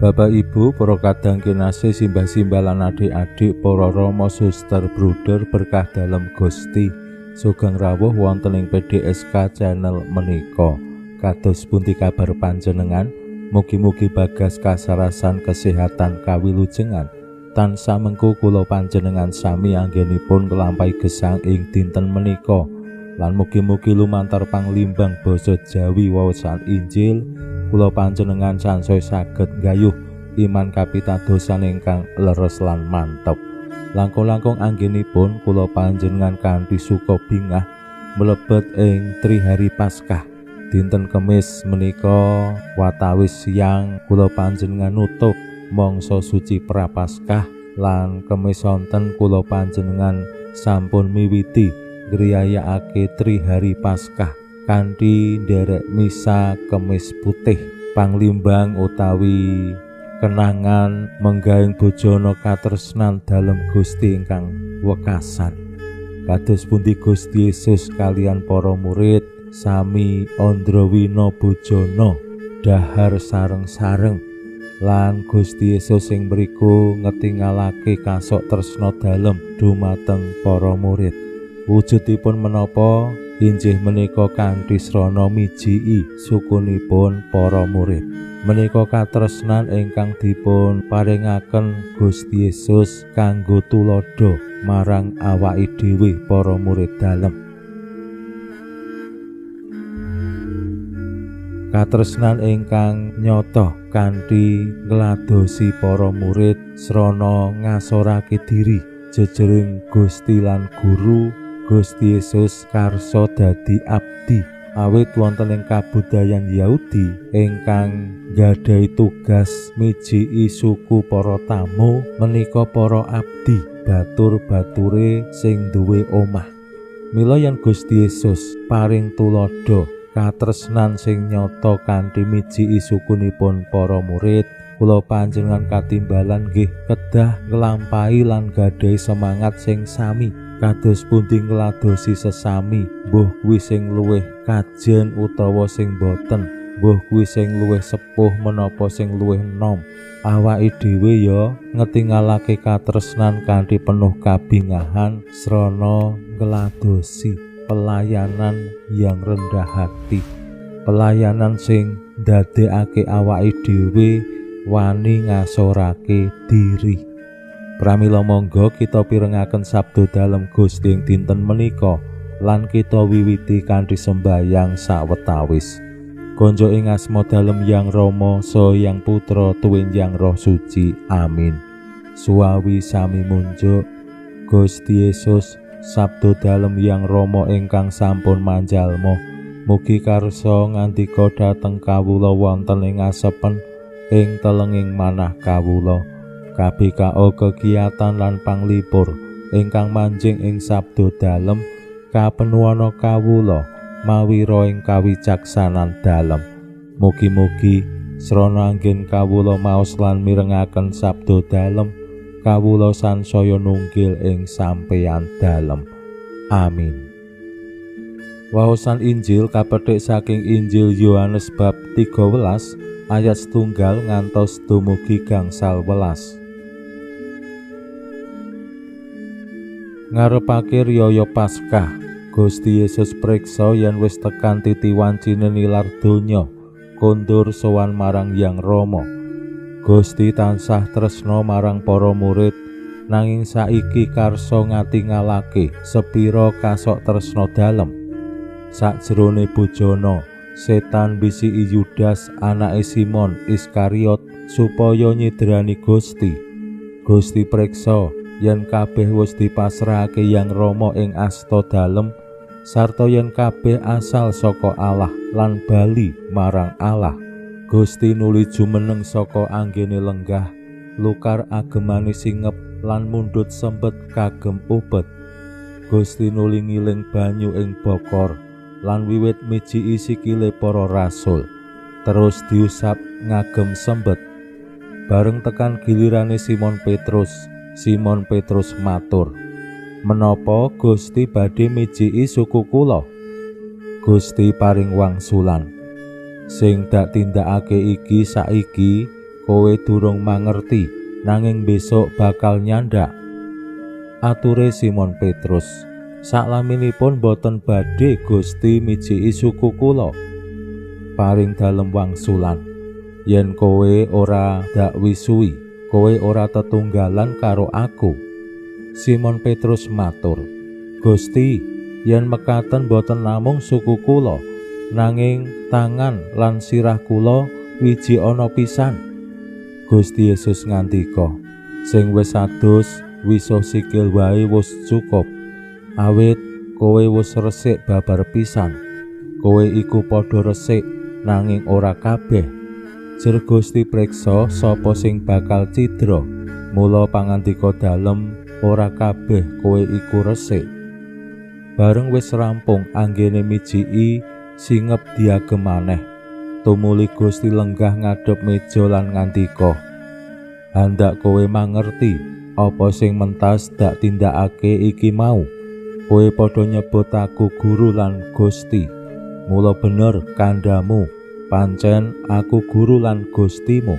Bapak Ibu, para kadang kinasih, simbah-simbah lan adik-adik, para rama, suster, bruder, berkah dalem Gusti, sugeng rawuh wonten ing PDSK channel menika. Kados pundi kabar panjenengan? Mugi-mugi bagas kasarasan kesehatan kawilujengan. Tansah mengku kula panjenengan sami anggenipun nglampahi gesang ing dinten menika. Lan mugi-mugi lumantar panglimbang basa Jawi wawasan Injil kula panjenengan sansaya saged nggayuh iman kapitadosan ingkang leres lan mantep. Langkung-langkung anggenipun kula panjenengan kanthi suka bingah mlebet ing Trihari Paskah. Dinten Kemis menika watawis siang kula panjenengan nutup mangsa suci Prapaskah lan Kemis sonten kula panjenengan sampun miwiti ngriyayakake Trihari Paskah kanthi nderek misa Kemis Putih, panglimbang utawi kenangan menggahing bojona katresnan dalem Gusti ingkang wekasan. Kados pundi Gusti Yesus kalian para murid sami andrawina bojana dahar sareng-sareng lan Gusti Yesus ing mriku ngetingalake kasok tresna dalem dumateng para murid. Wujudipun menapa? Injih menika kanthi srana mijiki sukunipun para murid. Menika katresnan ingkang dipun paringaken Gusti Yesus kanggo tuladha marang awake dhewe para murid dalem. Katresnan ingkang nyata kanthi ngladosi para murid srana ngasorake diri jejering Gusti lan Guru. Gusti Yesus karsa dadi abdi awit wonten ing kabudayan Yahudi ingkang nggadahi tugas mijiki suku para tamu menika para abdi batur-bature sing duwe omah. Mila yen Gusti Yesus paring tuladha katresnan sing nyata kanthi mijiki sukunipun para murid, kula panjenengan katimbalan nggih kedah nglampahi lan gadhahi semangat sing sami. Kados pundi ngladosi sesami, mbuh kuwi sing luwih kajen utawa sing boten, mbuh kuwi sing luwih sepuh menapa sing luwih enom. Awake dhewe ya ngetingalake katresnan kanthi penuh kabingahan srana ngladosi pelayanan yang rendah hati, pelayanan sing ndadekake awake dhewe wani ngasorake diri. Pramila monggo kita pirengaken sabda dalem Gusti ing dinten menika lan kita wiwiti kanthi sembayang sawetawis. Konjo ing asma dalem Yang Rama, saha Yang Putra, tuwin Yang Roh Suci. Amin. Suwawi sami munjuk Gusti Yesus, sabda dalem Yang Rama ingkang sampun manjalma, mugi karsa ngandika dhateng kawula wonten ing asepen ing telenging manah kawula. KBKO kegiatan lan panglipur ingkang manjing ing sabda dalem kapenuana kawula mawira ing kawicaksanan dalem. Mugi-mugi srana anggen kawula maos lan mirengaken sabda dalem kawula sansaya nunggil ing sampeyan dalem. Amin. Waosan Injil kapethik saking Injil Yohanes bab 13 ayat 1 ngantos dumugi 15. Ngarepake riyaya Paskah, Gusti Yesus priksa yen wis tekan titi wancine nilar donya, kondur sowan marang Yang Rama. Gusti tansah tresna marang para murid, nanging saiki karsa ngatingalake sepira kasok tresna dalem. Sakjroning bojana, setan bisiki Yudas anake Simon Iskariot supaya nyidrani Gusti. Gusti priksa yen kabeh wis dipasrahake Yang Rama ing asta dalem, sarta yen kabeh asal saka Allah lan bali marang Allah. Gusti nuli jumeneng saka anggene lenggah, Lukar agemane singep lan mundhut sembet kagem ubet. Gusti nuli ngiling banyu ing bokor lan wiwit mijiki sikile para rasul, terus diusap ngagem sembet. Bareng tekan gilirane Simon Petrus, Simon Petrus matur, "Menapa Gusti badhe mijiki suku kula?" Gusti paring wangsulan, "Sing dak tindakake iki saiki kowe durung mangerti, nanging besok bakal nyandak." Ature Simon Petrus, "Saklaminipun boten badhe Gusti mijiki suku kula." Paring dalem wangsulan, "Yen kowe ora dak wisuwi, kowe ora tetunggalan karo aku." Simon Petrus matur, "Gusti, yen mekaten boten namung suku kula, nanging tangan lan sirah kula wiji ana pisan." Gusti Yesus ngandika, "Sing wis adus wisuh sikil wae wis cukup. Awit kowe wis resik babar pisan. Kowe iku padha resik nanging ora kabeh." Jer Gusti preksa sapa sing bakal cidra. Mula pangandika dalem, ora kabeh kowe iku resik. Bareng wis rampung anggene mijiki, singep diagem maneh. Tumuli Gusti lenggah ngadhep meja lan ngandika, "Handak kowe mangerti apa sing mentas dak tindakake iki mau. Kowe padha nyebut aku guru lan Gusti. Mula bener kandhamu, pancen aku guru lan Gustimu.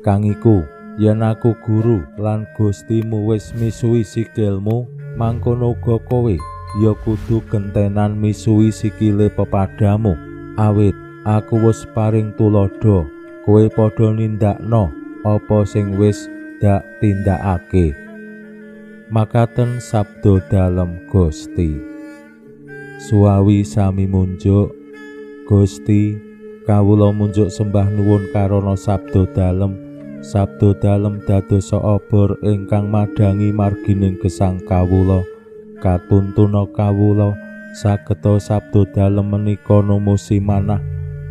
Kang iku, yen aku guru lan Gustimu wis misuwi sikilmu, mangkono uga kowe ya kudu gentenan misuwi sikile pepadamu. Awit aku wis paring tuladha, kowe padha nindakno apa sing wis dak tindakake." Makaten sabda dalem Gusti. Suwawi sami munjuk, Gusti, kawula munjuk sembah nuwun karana sabda dalem. Sabda dalem dadosa obor ingkang madhangi margining gesang kawula. Katuntuna kawula sageta sabda dalem menika numusi manah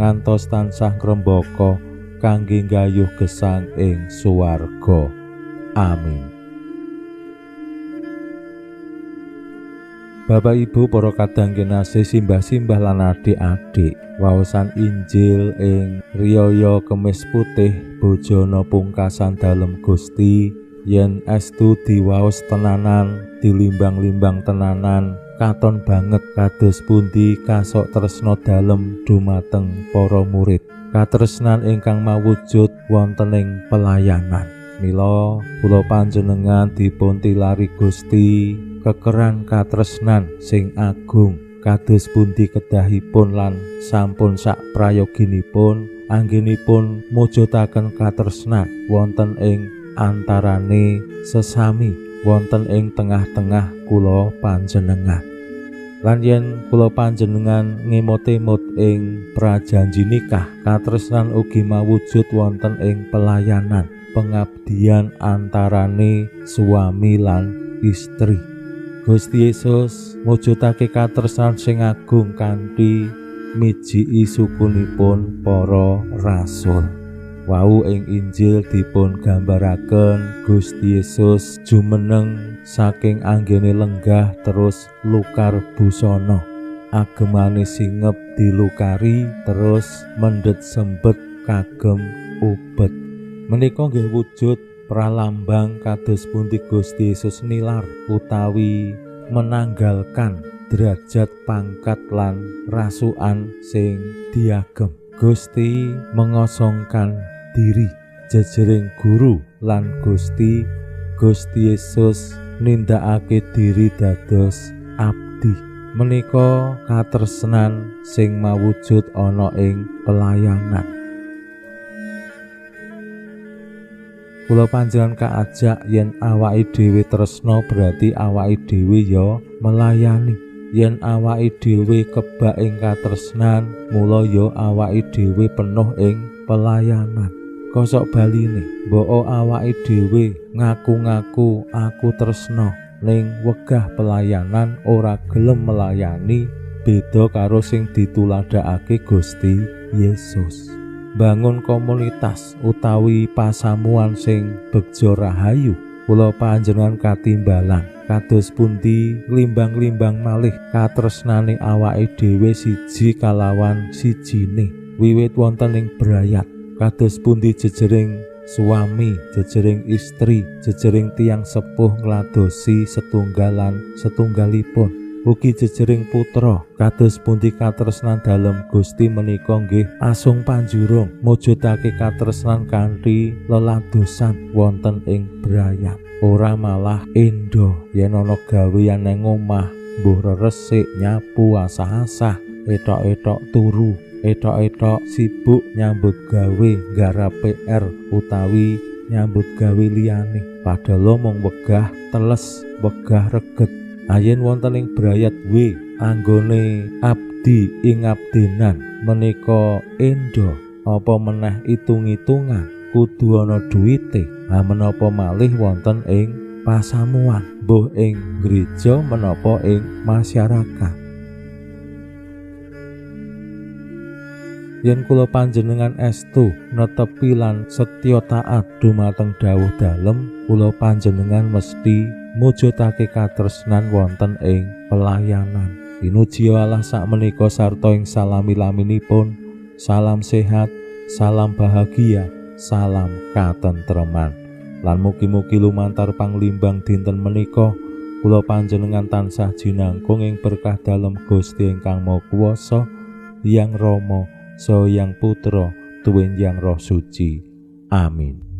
ngantos tansah ngrembaka kangge nggayuh gesang ing swarga. Amin. Bapak Ibu para kadang kinasih, simbah-simbah lan adik-adik, waosan Injil ing riyaya Kemis Putih bojona pungkasan dalem Gusti yen estu diwaos tenanan, dilimbang-limbang tenanan, katon banget kados pundi kasok tresna dalem dumateng para murid. Katresnan ingkang mawujud wonten ing pelayanan. Mila kula panjenengan dipun tilari Gusti kekeran katresnan sing agung kados pundi kedahipun lan sampun sak prayoginipun anggenipun mujudaken katresnan wonten ing antarane sesami, wonten ing tengah-tengah kula panjenengan. Lan yen kula panjenengan ngemot-emot ing prajanji nikah, katresnan ugi mawujud wonten ing pelayanan, pengabdian antarane suami lan istri. Gusti Yesus mujudake katresnan sing agung kanthi mijiki sukunipun para rasul. Wau ing Injil dipun gambaraken Gusti Yesus jumeneng saking anggene lenggah terus lukar busana. Agemane singep dilukari terus mendhet sembet kagem ubet. Menika nggih wujud pralambang kados pundi Gusti Yesus nilar utawi menanggalkan derajat pangkat lan rasukan sing diagem. Gusti mengosongkan diri jejering guru lan Gusti. Gusti Yesus nindakake diri dados abdi. Menika katresnan sing mawujud ana ing pelayanan. Kula panjenengan kaajak yen awake dhewe tresna berarti awake dhewe ya melayani. Yen awake dhewe kebak ing katresnan, mula ya awake dhewe penuh ing pelayanan. Kosok baline, mbok awake dhewe ngaku-ngaku aku tresna ning wegah pelayanan ora gelem melayani, beda karo sing dituladhakake Gusti Yesus. Bangun komunitas utawi pasamuan sing begja rahayu, kula panjenengan katimbalan kados pundi limbang-limbang malih katresnane awake dhewe siji kalawan sijine wiwit wonten ing brayat, kados pundi jejering suami, jejering istri, jejering tiyang sepuh ngladosi setunggalan setunggalipun, ugi jejering putra, kados pundi katresnan dalem Gusti menika nggih asung panjurung mujudake katresnan kanthi leladosan wonten ing brayat. Ora malah endo yen ana gaweyan nang omah, mbuh reresik, nyapu, asah-asah, etok-etok turu, etok-etok sibuk nyambut gawe nggarap PR utawi nyambut gawe liyane, padahal mung wegah teles, wegah reget. Ayen wonten ing brayat we anggone abdi ing abdinan menika endo, apa meneh itung-itungan kudu ana duwite. Ha menapa malih wonten ing pasamuan, mbuh ing gereja menapa ing masyarakat. Yen kula panjenengan estu netepi lan setya taat dumateng dawuh dalem, kula panjenengan mesti mujudake katresnan wonten ing pelayanan. Pinuji Allah sakmenika sarta ing salami-laminipun. Salam sehat, salam bahagia, salam katentreman. Lan mugi-mugi lumantar panglimbang dinten menika kula panjenengan tansah jinangkung ing berkah dalem Gusti ingkang Maha Kuwasa, Hyang Rama, Saha Hyang Putra, tuwin Hyang Roh Suci. Amin.